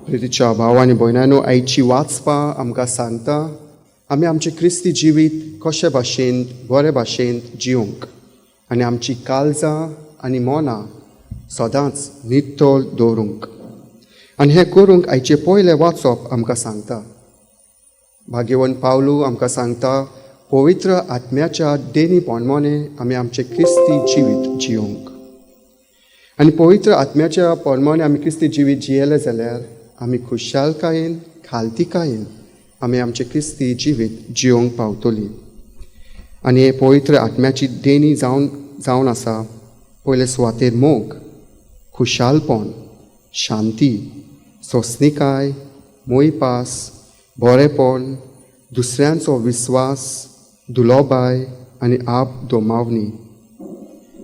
प्रितीच्या भाव आनी भयणांनो, आयची वाचपा आमकां सांगता आमी आमचें क्रिस्ती जिवीत कशे भाशेन बरे भाशेन जिवंक आनी आमची काळजां आनी मनां सदांच नितळ दवरूंक. आनी हें करूंक आयचें पयलें वाचप आमकां सांगता. भाग्यवंत पावलू आमकां सांगता, पवित्र आत्म्याच्या देणी पोणमोने आमी आमचें क्रिस्ती जिवीत जिवंक. आनी पवित्र आत्म्याच्या पोरमाने आमी क्रिस्ती जिवीत जियेले जाल्यार आमी खुशालकायेन, खालतिकायेन आमी आमचें क्रिस्ती जिवीत जियोंक पावतली. आनी हे पवित्र आत्म्याची देणी जावन जावन आसा, पयले सुवातेर मोग, खुशालपण, शांती, सोंसणिकाय, मोयपास, बरेपण, दुसऱ्यांचो विस्वास, दुलोबाय आनी आप दोमावणी.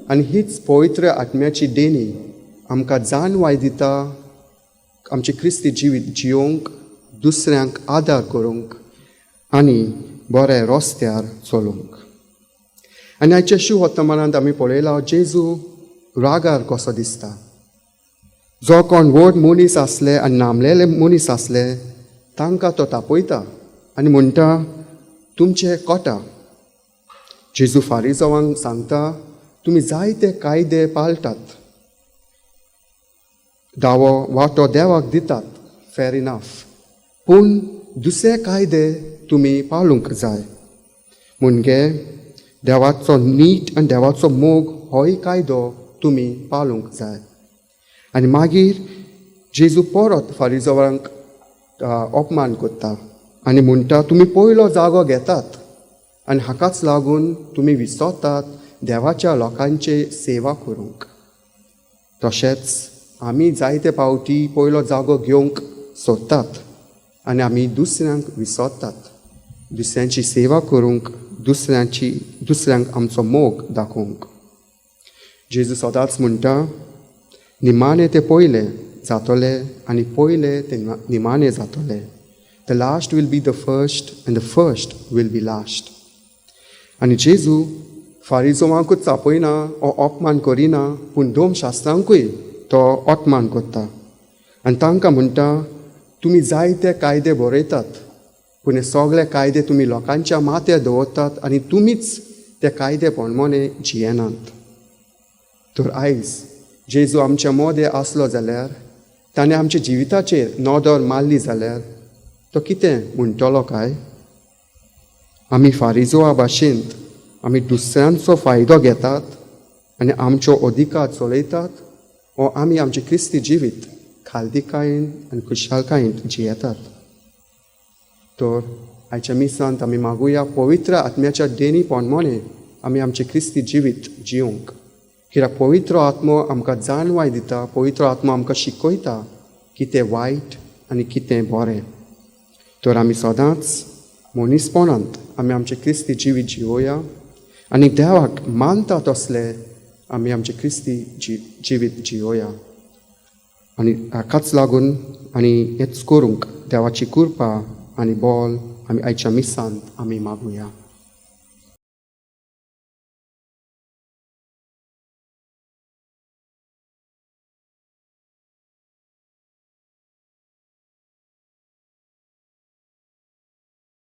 आनी हीच पवित्र आत्म्याची देणी आमकां जाणवाय दिता आमचें क्रिस्ती जिवीत जियोंक, दुसऱ्यांक आदार करूंक आनी बऱ्या रस्त्यार चलूंक. आनी आयच्या शुवर्तमानांत आमी पळयलां, जेजू रागार कसो दिसता. जो कोण व्हड मनीस आसले आनी नामलेले मनीस आसले, तांकां तो तापयता आनी म्हणटा, तुमचे कोटा. जेजू फारिजवांक सांगता, तुमी जायते कायदे पाळटात, दावो वांटो देवाक दितात, फेर इनाफ, पूण दुसरे कायदे तुमी पाळूंक जाय. म्हणजे देवाचो नीट आनी देवाचो मोग होय कायदो तुमी पाळूंक जाय. आनी मागीर जेजू परत फारिजवांक अपमान करता आनी म्हणटा, तुमी पयलो जागो घेतात आनी हाकाच लागून तुमी विसरतात देवाच्या लोकांची सेवा करूंक. तशेंच आमी जायते फावटी पयलो जागो घेवंक सोदतात आनी आमी दुसऱ्यांक विसरतात, दुसऱ्यांची सेवा करूंक, दुसऱ्यांक आमचो मोग दाखोवंक. जेजू सदांच म्हणटा, निमाणे ते पयले जातले आनी पयले ते निमाणे जातले. The last will be the first and the first will be last. आनी जेजू फारिजोवांकूच तापयना ओ अपमान करिना, पूण धर्मशास्त्रांकूय तो अपमान करता आनी तांकां म्हणटा, तुमी जायते कायदे बरयतात, पूण हे सगळे कायदे तुमी लोकांच्या माथ्यार दवरतात आनी तुमीच ते कायदे प्रमाणे जियेनात. तर आयज जेजू आमच्या मोदें आसलो जाल्यार, ताणें आमच्या जिविताचेर नदर मारली जाल्यार तो कितें म्हणटलो काय? आमी फारिजोआ भाशेन आमी दुसऱ्यांचो फायदो घेतात आनी आमचो अधिकार चलयतात, ओ आमी आमचें क्रिस्ती जिवीत खालदिकायेन आनी खुशालकायेन जियेतात? तर आयच्या मिसांत आमी मागुया, पवित्र आत्म्याच्या देणी पोणमोने आमी आमचें क्रिस्ती जिवीत जिवंक, कित्याक पवित्र आत्मो आमकां जाणवाय दिता, पवित्र आत्मो आमकां शिकयता कितें वायट आनी कितें बरें. तर आमी सदांच मनीसपणांत आमी आमचें क्रिस्ती जिवीत जिवोया आनी देवाक मानता तसले आमी आमचें क्रिस्ती जिवीत जिवोया. आनी हाकाच लागून आनी हेच करूंक देवाची कृपा आनी बोल आमी आयच्या मिसांत आमी मागुया.